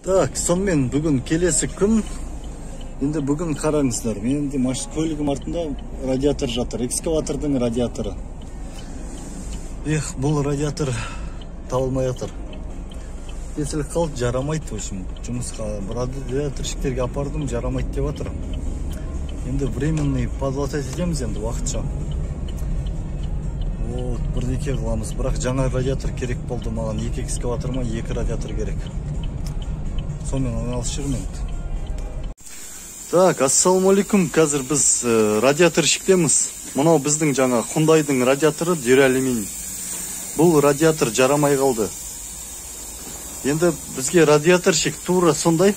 Так, сонымен бүгін келесі күн. Енді бүгін қараңыздар, менің де көлігім артында радиатор жатыр, экскаватордың радиаторы. Эх, бұл радиатор табылмай жатыр. Тесіліп қалды, жарамайды, в общем, жұмысқа радиаторщиктерге апардым, жарамайды деп жатыр. Енді временный подлатать етеміз енді уақытша. Вот, бірдеке қыламыз, бірақ жаңа радиатор керек болды маған, екі экскаватор ма, екі радиатор керек. Сонымен айналысып жүрмін енді. Так, ассалаумағалейкум, қазір біз радиаторщиктеміз. Мынау біздің жаңа Hyundai'дың радиаторы, дюралюминий. Бұл радиатор жарамай қалды. Енді бізге радиаторщик тура сондай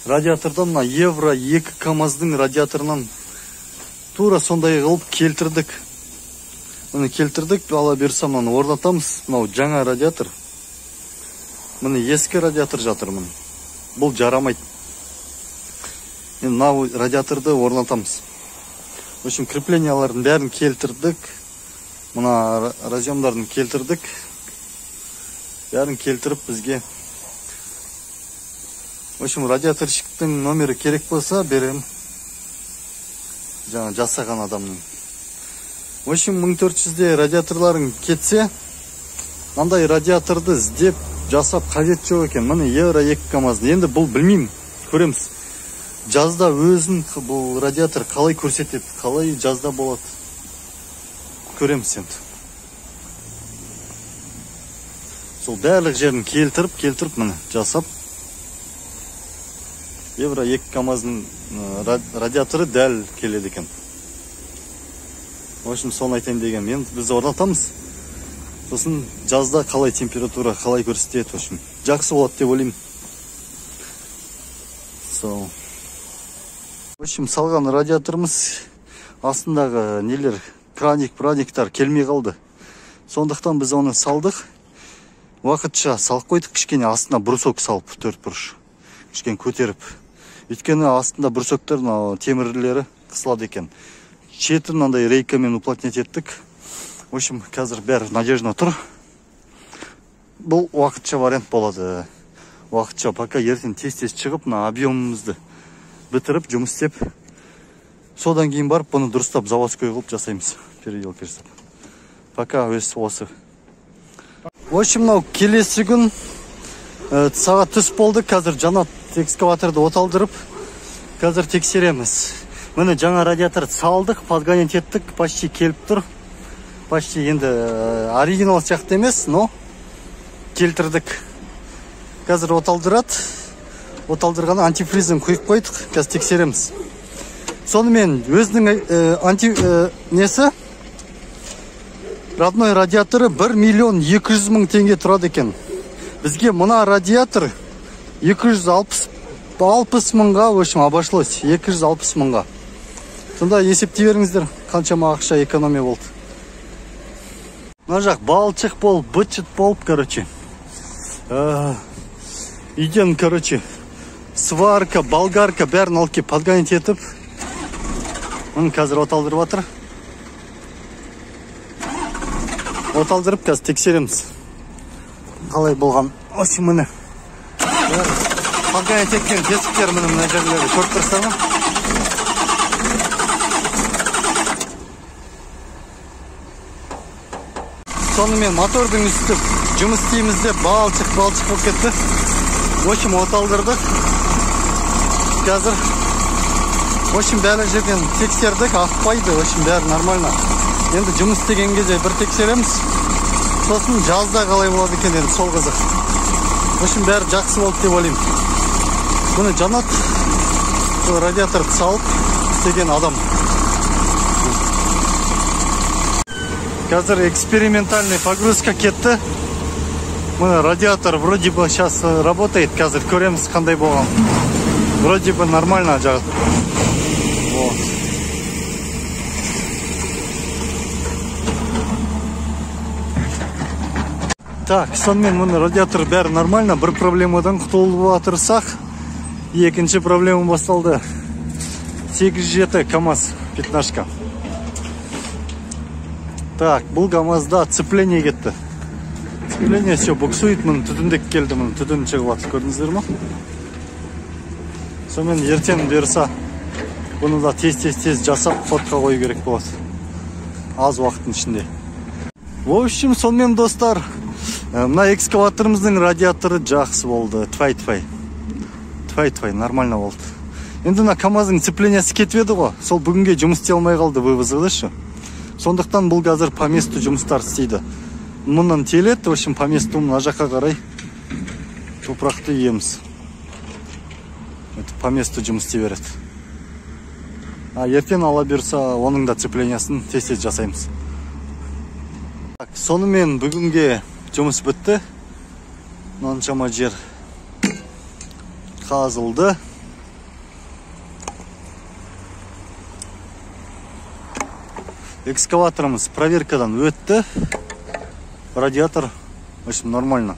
радиатордан, мына Евро 2 КамАЗдың радиаторынан тура сондай қылып келтірдік. Міне келтірдік, ала берсе мынаны орнатамыз. Мынау жаңа радиатор. Міне ескі радиатор жатыр міне. Бұл жарамайды. Енді мынау радиаторды орнатамыз. В общем, креплениялардың бәрін келтірдік. Мына разъемдарын келтірдік. Бәрін келтіріп бізге. В общем, радиаторщиктің номері керек болса берем. Жаңа жасаған адамның. В общем, 1400-де радиаторларың кетсе, мынандай радиаторды іздеп жасап қажет жоқ екен. Міне Евро 2 КамАЗдың. Енді бұл білмеймін, көреміз. Жазда өзін бұл радиатор қалай көрсетеді, қалай жазда болады. Көреміз енді. Сол барлық жерін келтіріп, міне жасап. Евро 2 КамАЗдың радиаторы дәл келеді екен. В общем, соны айтайын деген. Енді біз орнатамыз. Сосын жазда қалай температура, қалай көрсетеді, в общем, жақсы болады деп ойлаймын. Сол. В общем, салған радиаторымыз астындағы нелер, краник, праниктар келмей қалды. Сондықтан біз оны салдық. Уақытша салып қойдық, кішкене астына брусок салып, төрт бұрыш. Кішкене көтеріп. Өйткені астында брусоктар, мынау темірлері қысылады екен. Шетін мынандай рейкамен уплотнять еттік. В общем, қазір бәрі надежно тұр. Бұл уақытша вариант болады. Уақытша, пока ертең тез-тез шығып, мына объемымызды бітіріп, жұмыс істеп, содан кейін барып бұны дұрыстап заводской қылып жасаймыз, переделка жасап. Пока өз осы. В общем, мынау келесі күн сағат түс болды. Қазір Жанат экскаваторды оталдырып, қазір тексереміз. Міне жаңа радиатор салдық, подгонять еттік, почти келіп тұр. Почти енді оригинал сияқты емес, но келтірдік. Қазір оталдырады. Оталдырғанда антифризін құйып қойдық, қазір тексереміз. Сонымен өзінің несі? Родной радиаторы 1 200 000 теңге тұрады екен. Бізге мына радиатор 260 мыңға, в общем, обошлось, 260 мыңға. Сонда есептей беріңіздер, қаншама ақша экономия болды. Мына жақ балшық болып, быт-шыт болып, короче. Үйден, короче, сварка, болгарка бәрін алып келіп подгонять етіп, міне қазір оталдырып жатыр. Оталдырып қазір тексереміз қалай болған. В общем, міне подгонять еткен тесіктер міне мына жерлерді көріп тұрсыздар ма? Сонымен мотордың үсті жұмыс істейміз деп балшық болып кетті. В общем, оталдырдық. Қазір, в общем, бәрі жерден тексердік, ақпайды, в общем, бәрі нормально. Енді жұмыс істеген кезде бір тексереміз. Сосын жазда қалай болады екен енді сол қызық. В общем, бәрі жақсы болды деп ойлаймын. Бұны Жанат радиаторды салып істеген адам. Қазір экспериментальный погрузка кетті. Міне радиатор вроде бы сейчас работает. Қазір көреміз қандай болған. Вроде бы нормально жағады. Вот. Так, сонымен міне радиатор бәрі нормально. Бір проблемадан құтылып отырсақ, екінші проблема басталды. 8-7 КамАЗ пятнашка. Так, бұл КамАЗда сцепление кетті. Сцепление все буксует, міне түтіндеп келді, міне түтін шығып жатыр, көрдіңіздер ма? Сонымен ертең бұйырса бұны да тез-тез жасап ходқа қою керек болады. Аз уақыттың ішінде. В общем, сонымен достар, мына экскаваторымыздың радиаторы жақсы болды. Тфай-тфай. Тфай-тфай, нормально болды. Енді мына КамАЗдың сцеплениясы кетіп еді ғой. Сол бүгінге жұмыс істей алмай қалды вывозы шы. Сондықтан бұл қазір по месту жұмыстар істейді. Мұнан теледі, в общем, по месту мына жаққа қарай топырақты иеміз. Это по месту жұмыс істей береді. А ертең ала берса, оның да сцеплениясын тез-тез жасаймыз. Так, сонымен бүгінге жұмыс бітті. Мынаншама жер қазылды. Экскаваторымыз проверкадан өтті. Радиатор, в общем, нормально.